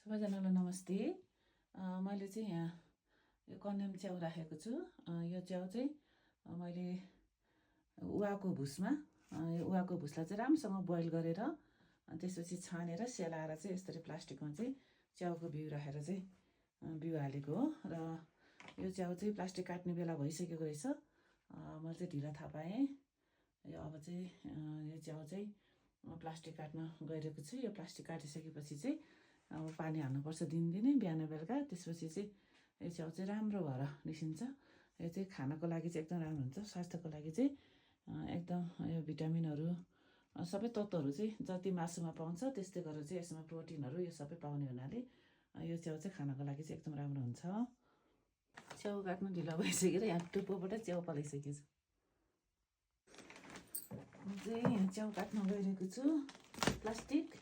सबैजनालाई नमस्ते। मैले चाहिँ यहाँ यो कन्याम च्याउ राखेको छु। यो च्याउ चाहिँ मैले उवाको भुसमा यो उवाको भुसलाई चाहिँ राम्रोसँग बोइल गरेर त्यसपछि छानेर सेलाएर चाहिँ यसरी प्लास्टिकमा चाहिँ च्याउको बिउ राखेर चाहिँ बिउ हालेको हो। र यो च्याउ चाहिँ प्लास्टिक काट्ने बेला भइसकेको रहेछ। मैले चाहिँ ढिला थाहा पाएँ। यो अब चाहिँ यो च्याउ चाहिँ प्लास्टिक काट्न गइरहेको छु। यो प्लास्टिक काटिसकेपछि चाहिँ अब पानी हाल्नुपर्छ दिनदिनै बिहान बेलुका। त्यसपछि चाहिँ यो च्याउ चाहिँ राम्रो भएर निस्किन्छ। यो चाहिँ खानको लागि चाहिँ एकदम राम्रो हुन्छ। स्वास्थ्यको लागि चाहिँ एकदम यो भिटामिनहरू सबै तत्त्वहरू चाहिँ जति मासुमा पाउँछ त्यस्तै गरेर चाहिँ यसमा प्रोटिनहरू यो सबै पाउने हुनाले यो च्याउ चाहिँ खानको लागि चाहिँ एकदम राम्रो हुन्छ। च्याउ काट्नु ढिलो भइसकेर यहाँ टुप्पोबाट च्याउ पलाइसकेको छु। म चाहिँ यहाँ च्याउ काट्न गइरहेको छु। प्लास्टिक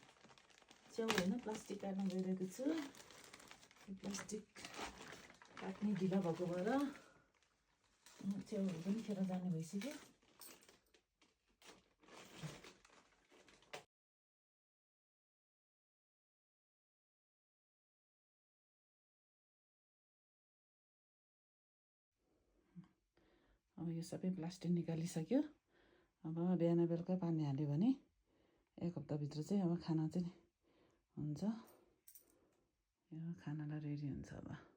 च्याउ होइन प्लास्टिक काट्न गइरहेको छु। प्लास्टिक काट्ने ढिला भएको भएर च्याउहरू पनि खेर जाने भइसक्यो। अब यो सबै प्लास्टिक निकालिसक्यो। अब बिहान बेलुका पानी हाल्यो भने एक हप्ताभित्र चाहिँ अब खाना चाहिँ हुन्छ। यो खानालाई रेडी हुन्छ अब।